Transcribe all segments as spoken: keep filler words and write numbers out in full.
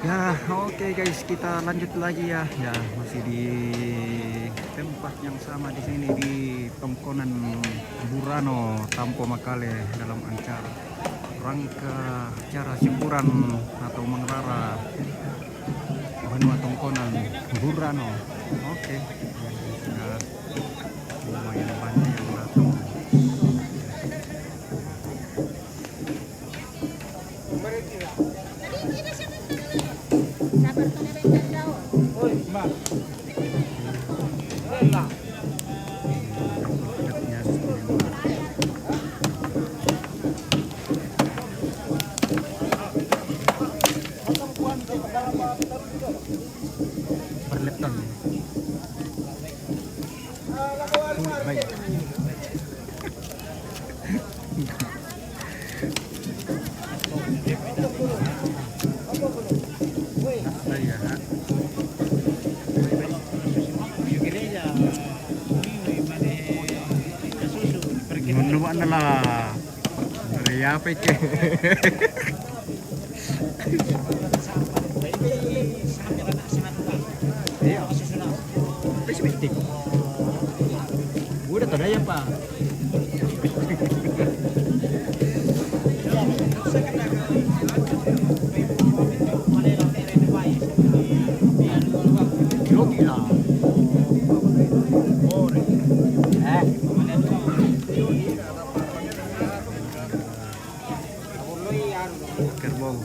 Ya, oke guys, kita lanjut lagi ya. Ya, masih di tempat yang sama di sini, di Tongkonan Burano, Tampo Makale, dalam acara rangka acara syukuran atau mangrara banua Tongkonan Burano. Oke, ya, lumayan banyak yang datang. Perleton. Baik. Iya, ha. Menua na la. Dari apa ke? Iya. Pesimistik. Udah tadi ya, Pak. Logi lah. Eh. Kerbau.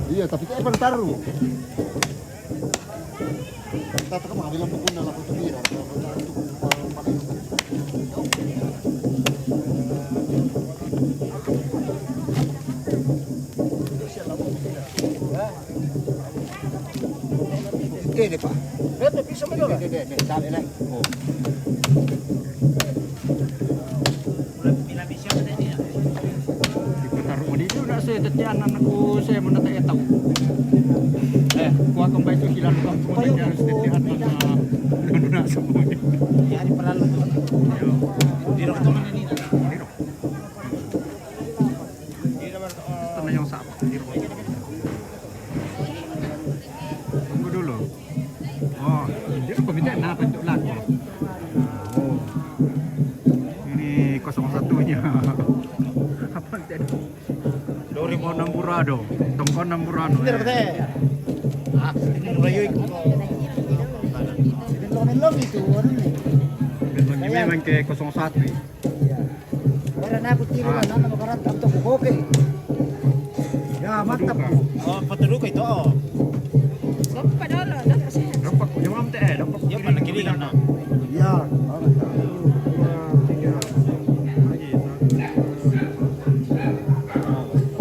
Iya, tapi saya baru taruh. Tata ka mali lampu kuna la kutu bira. Tene pa. Vete, piso me dora. Tene, tene, tene, tene. Oh. Ipataru' mo di' na saya tatian anakku saya mo nata' etau. Eh, kuwa kembali tu hilang kau semua tatian tatian na na semua. Iya, di perlalu. Di rokok mana ni? Di rokok. Ito na yung sa akin. Tunggu dulu. Oh, hindi ko pamita na panto lang. Oh. Ini kosong satunya. Apa nanti ada? Dori mo ng burado. Tongkon ng burado. Hindi na ba tayo? Ah, hindi na ba yun? Hindi na ba yun? Hindi na ba yun? Hindi na ba yun? Wala na ako tiro na, nana makaranta ang toko koke. Ya, mantap. Oh, patulog ito, oh. Saan pa daw, lo? Dapat siya. Dampak ko, yung amte eh, dampak ko. Yung pala kilingan na. Ya, oh, mantap.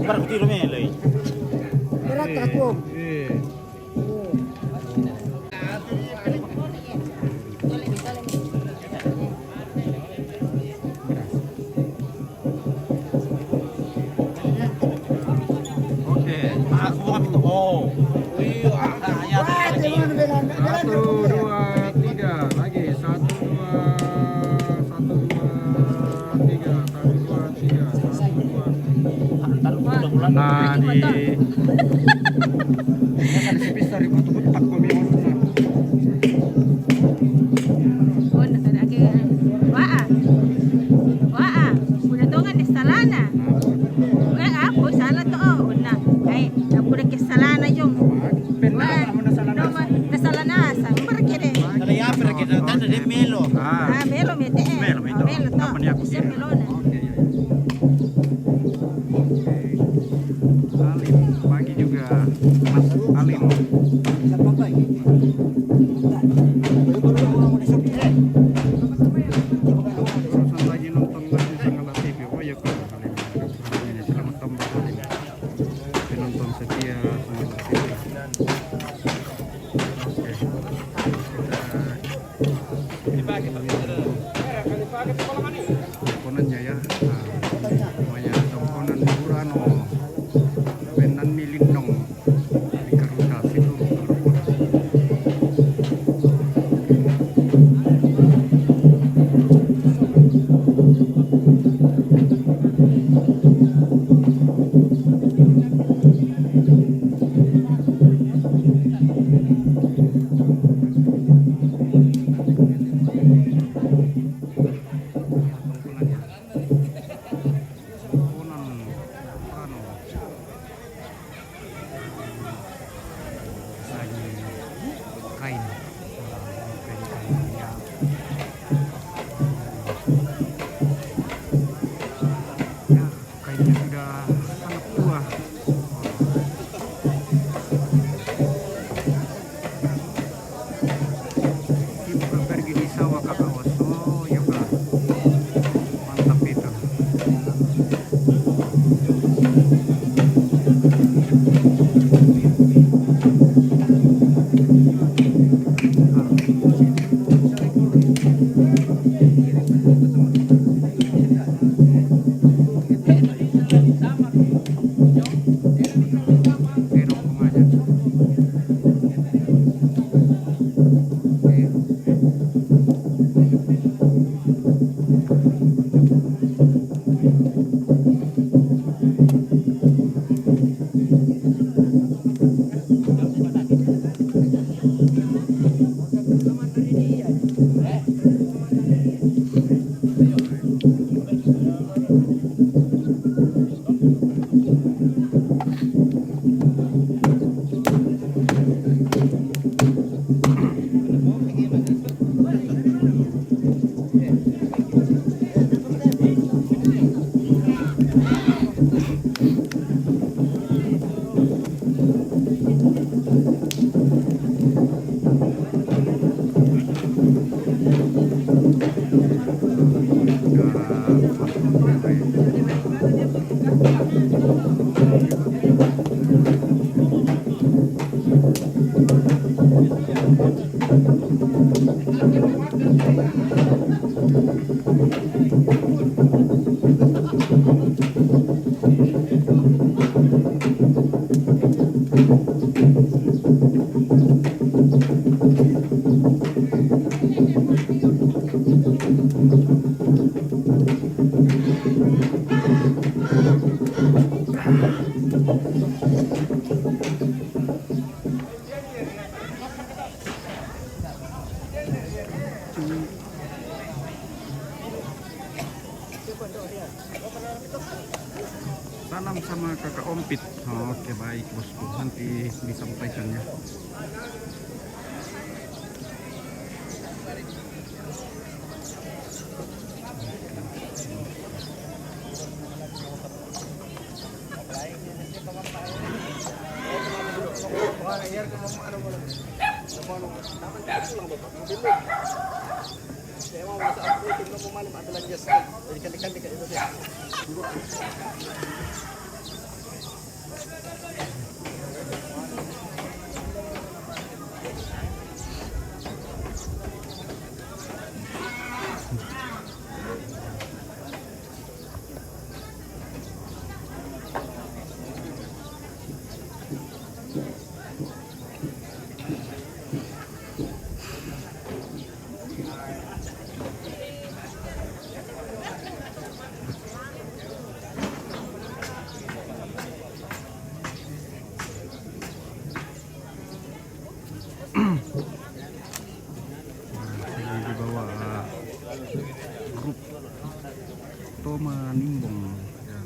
Para ko tiro me, loy. Karanta ko. Eh. Oke, aku bukan itu. Oh. Iya, ah, ah, ya, lagi. Satu, dua, tiga. Lagi. Satu, dua, satu, dua, tiga. Satu, dua, tiga. Satu, dua. Nah, di Una ka na, agi, waa. Waa. Una to nga, ni Salana. Eh, apo, sala to, oh, una. Ay, apo na kay Salana yung. Waa. No, ma, na Salana sa. Para kire. Kaya, para kire, tanda din Melo. Ah, Melo, mete, eh. Melo, Melo. Melo to. Siya Melo na. Alim, pagi juga, Mas Alim. Terus lagi nonton lagi sama Mbak T V. Oh iya, Kak Alim. Ini selamat tambah Alim. Penonton setia sama Mbak T V. Oke. Kita teleponannya ya. Salam sama kakak Ompit. Oke, baik, bosku. Nanti disampaikan, ya. Nah, ini di bawah, eh, grup Toma Nimbong. Ya.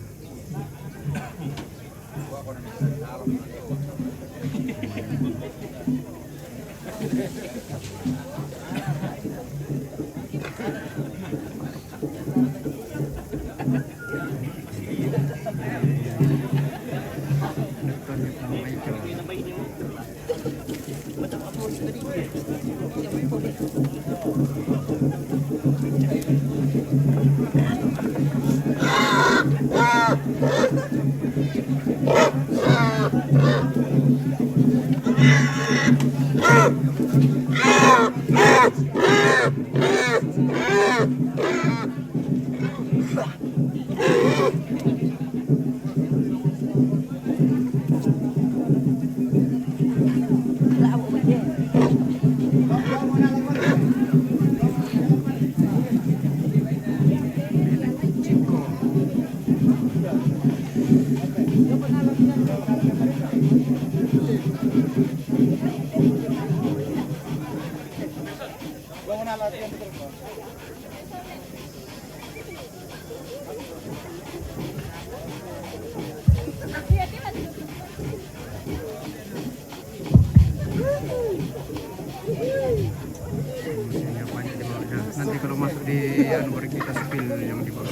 Nanti kalau masuk di anu, baru kita spill yang di bawah.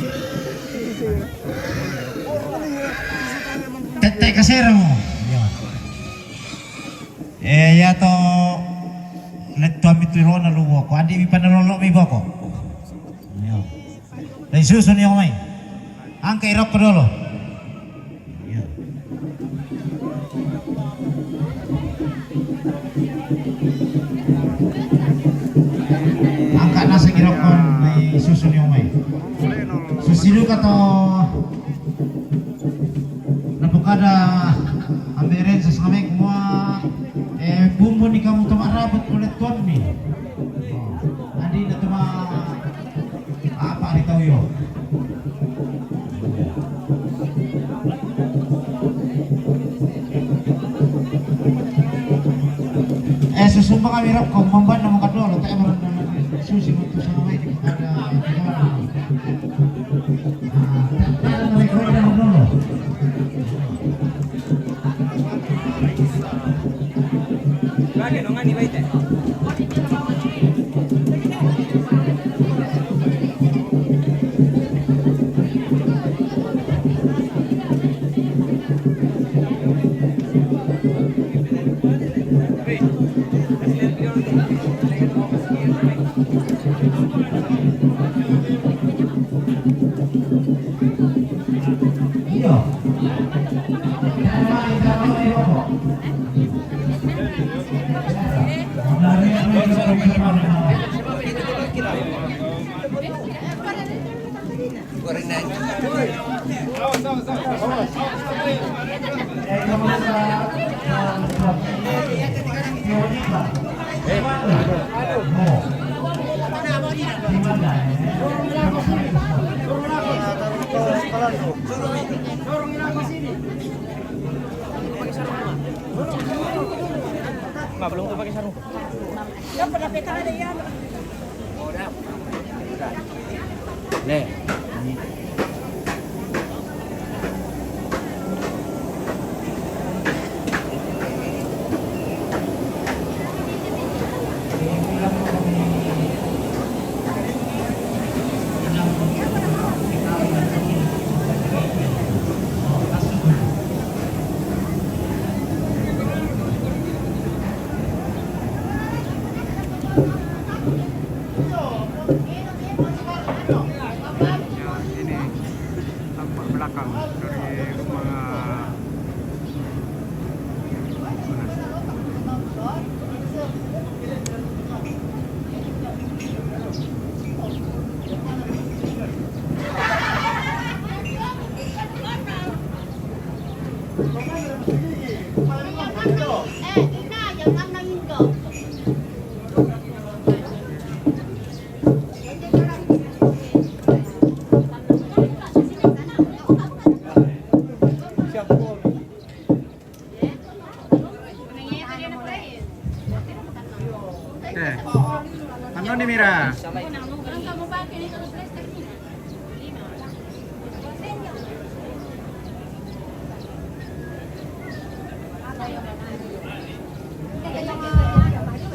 Tette kasera mo. Iya. Eh, iya to. Lettuammi tu irona lu boko. Andi mi panalolo mi boko. Iya. Dai susu ni omai. Angka irokko dolo. Iya. Angka nasa irokko dai susu ni omai. Susi duka to. Napokkada ambe'na sesame mua, eh, bumbu ni kamu to marabut pole tuammi. Oh, andi na to ma apa ri tau yo. Eh, susumba kami rokko, membanna mo kadolo, tak emer susi metu sama mai ada. Nggak, belum tuh pakai sarung. Nih. Ya, ini tampak belakang dari rumah. Eh, anu ni Mira.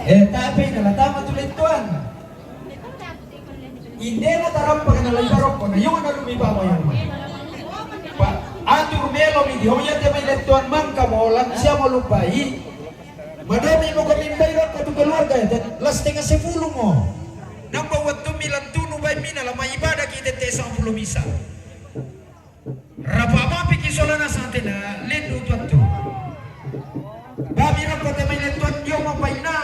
Eh, tapi na latama tu lettuan. Inde na tarampa kana lai barokko na yong na lumi ba mo yong. Pa, atur melo mi di hong ya te mai lettuan mangka mo lan sia mo lupai. Madami mo kami bai rokko tu keluarga ya, dan las tengah sepuluh mo. Namba wattu mi lantunu bai mina lama ibadah kita te sepuluh misa. Rapa mapi ki solana santena lendu tuantu. Bami rokko te mai lettuan yong mo paina.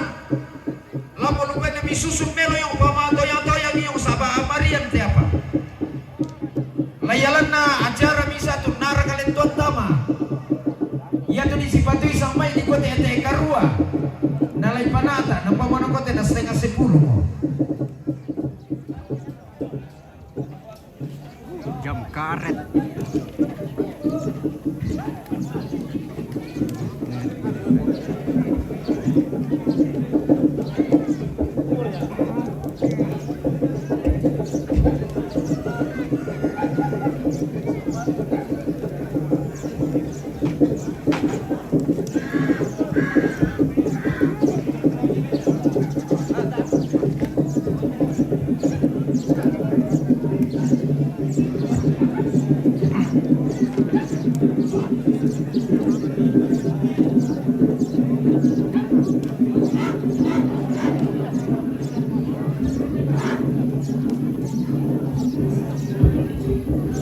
Lamo lupa na mi susun melo yong pama toyang-toyang yong saba amarian te apa. Layalanna acara misa tu nara kalettuan tama. Ia tu di sipatu isang mai di kote ete karua. Na lai panata na pamana kote na setengah sepuluh mo. Jam karet.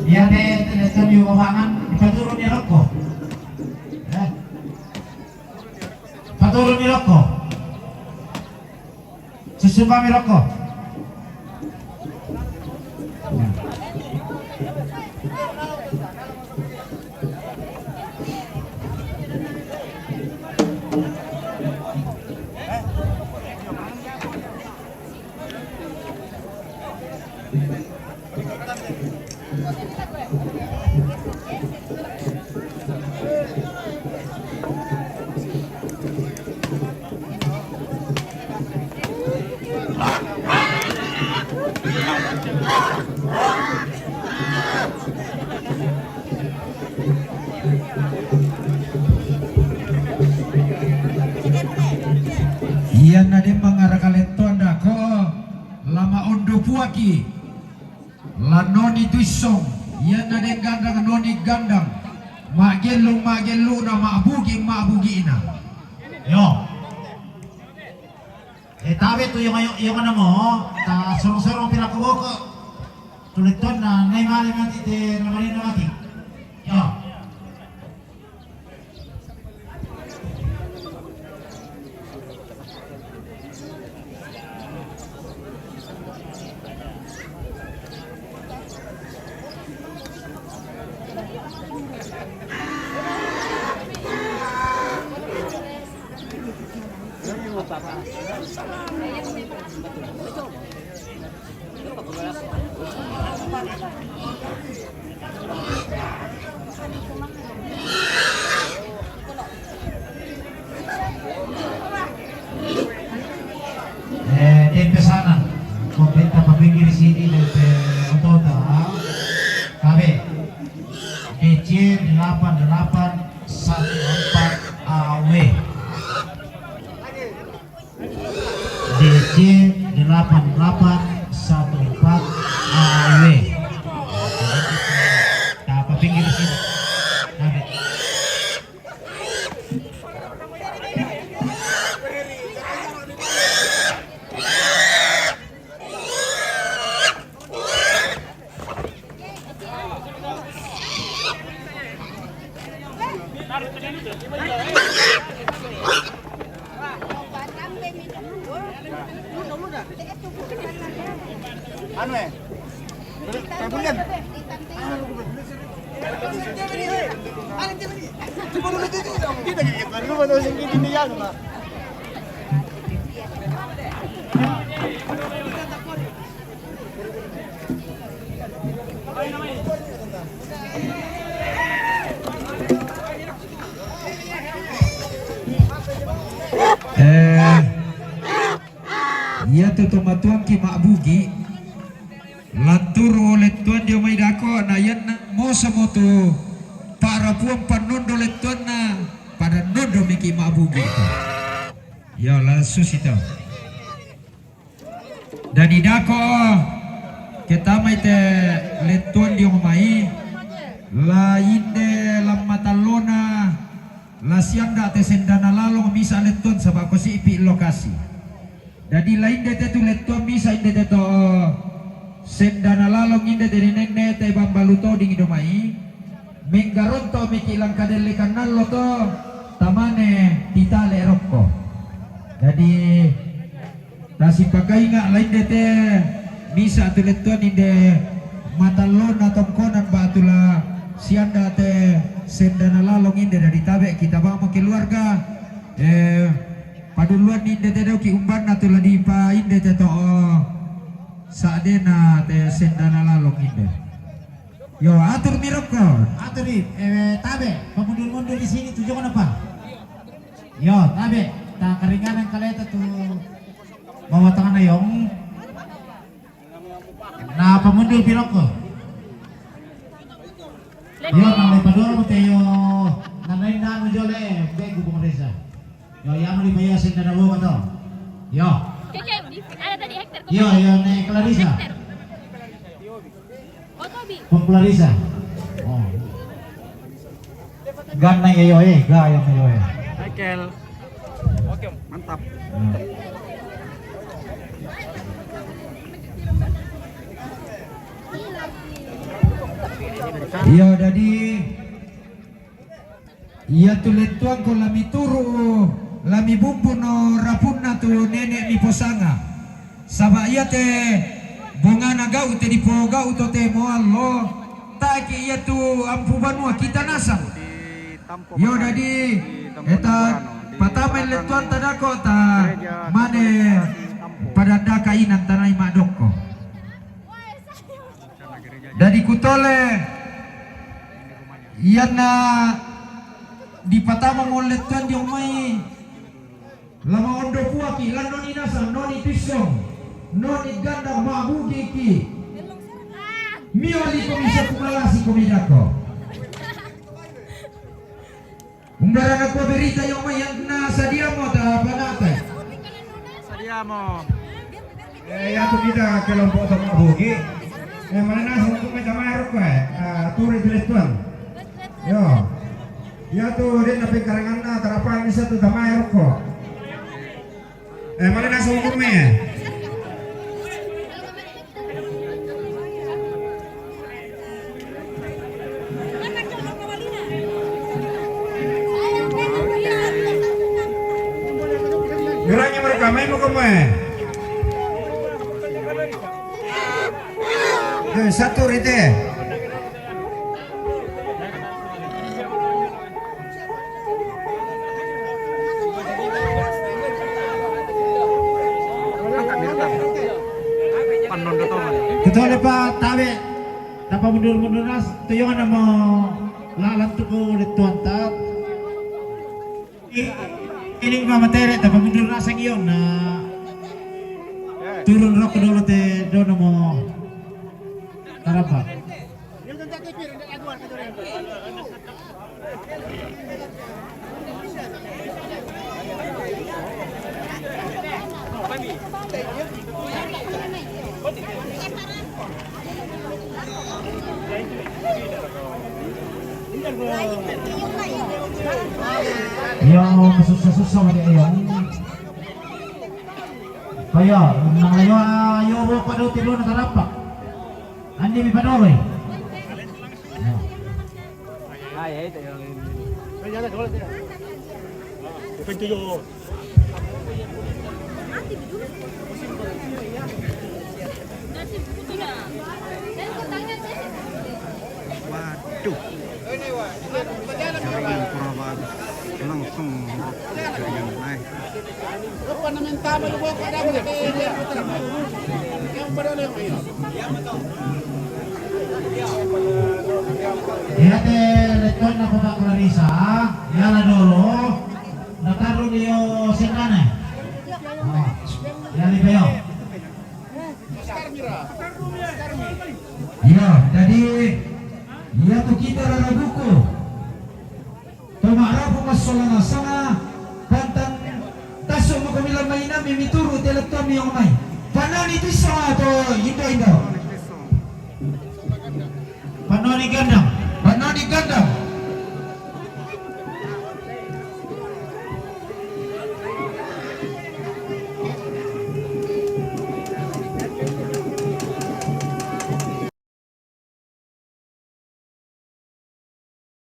Iya, te, te, te, sambil bawa pangan, dipaturun ya, rokok. Eh. Paturun mi rokko. Susupa mi rokko. Iyanna de mangaraka lettoan dako, la maondo puaki. Lannoni tuissong, iyanna de gandang noni gandang. Maggellung maggelluna, mabbugi mabbugina. Yo. E, tabe tu yonga, yonga namo, ta sorong-sorong pira ko boko. Tu lettoanna nai male mati te namarina mati. Yo. D C delapan delapan satu empat A W. D C delapan delapan satu empat A W. Tapa pinggir sini. Tabe. Anu, eh. Tabulan. Cuma dulu itu juga. Kita gitu. Lu mau tahu sendiri ini ya, Pak. Eh, iya tu tomatuangki ma'bugi, lanturu lettuan dio mai dako, na iyanna mosomo tu pa'rapuang pannondo lettuanna, pada nondo miki ma'bugi tu. Yo, langsung sito. Dadi dako, ketamai te lettuan dio mai, la inde lammatallona, la sianda te sendana lalong misa lettuan saba ko sipi lokasi. Dadi la inde te tu lettuan misa inde te to sendana lalong inde te nenne te bambalu toding do mai, menggaronto miki langka delle kannallo to tamane titale rokko. Dadi, Tasipakainga lainde te misa tu lettuan inde matallona tongkonan batu la sianda te sendana lalong inde dari tabe kita bamo keluarga, eh, paduluan inde te doki umbanna tu la dipa inde te to sadena te sendana lalong inde. Yo, atur mi rokko. Atur di, eh, tabe, pemundur-mundur di sini tujuan apa? Yo, tabe, ta karinganan kaleta tu bawa tangan ayong. Na pamundur piroko. Yo, nang lepadoro mo te yo. Nanai nanu jole, be gubong resa. Yo, ya mo di payo sendana bawa to. Yo. Keke, ada tadi Hector. Yo, yo, ne Clarissa. Hector. Pong Clarissa. Oh. Ganna ya yo eh, ga yang yo eh. Michael. Oke, mantap. Iya, jadi Iya tu lettuangko lami turu, lami bumbuno rapunna tu nene mi posanga. Saba iya te bongana gau te dipogau to te moallo, taeki iya tu ampu banua kita nasang. Yo dadi eta patamai lettuanta dako ta mane padandaka inan tanai madokko. Dadi kutole iyanna dipatama mo lettuan dio mai lama ondo puaki lannoni nasang noni pissong noni gandang mabugiki mioli ko bisa kumalasi ko midako. Umbarana ko berita yang mai na sadiamo ta panata. Sadiamo. Eh, ya tu kita kelompok sama bugi. Eh, mana nasi untuk kita mai rokok eh. Ah, turi teletuan. Yo. Ya tu dia nak pengkarangan na tarapan bisa tu tamai rokok. Eh, mana nasi untuk mai eh. Gerangi mereka main mau kemana? Eh, satu rite. Ketua lepa tabe tapa mundur-mundur nas tuyongan namo lalat tuku lettuanta. Ini mama tere tapa mundur nasang iyo na turun rokok dolo te dono mo tarapa. Yang susah-susah dia yang. Kaya, nang ayo, ayo, bawa pada hotel dulu, nak rapat. Andi mi padoi. Waduh. Jaringan kurang bagus. Langsung jaringan naik. Iya te, leton na Bapak Clarissa, ya la dolo, nataru dio sendana. Oh, ya li bayo. Iya, jadi, iya tu kita rarabuku. Toma'rapu massola nasanga, pantang tasso mako millau mai nami mituru te lettuammi yang mai. Panoni tissong atau indo-indo. Panoni gandang.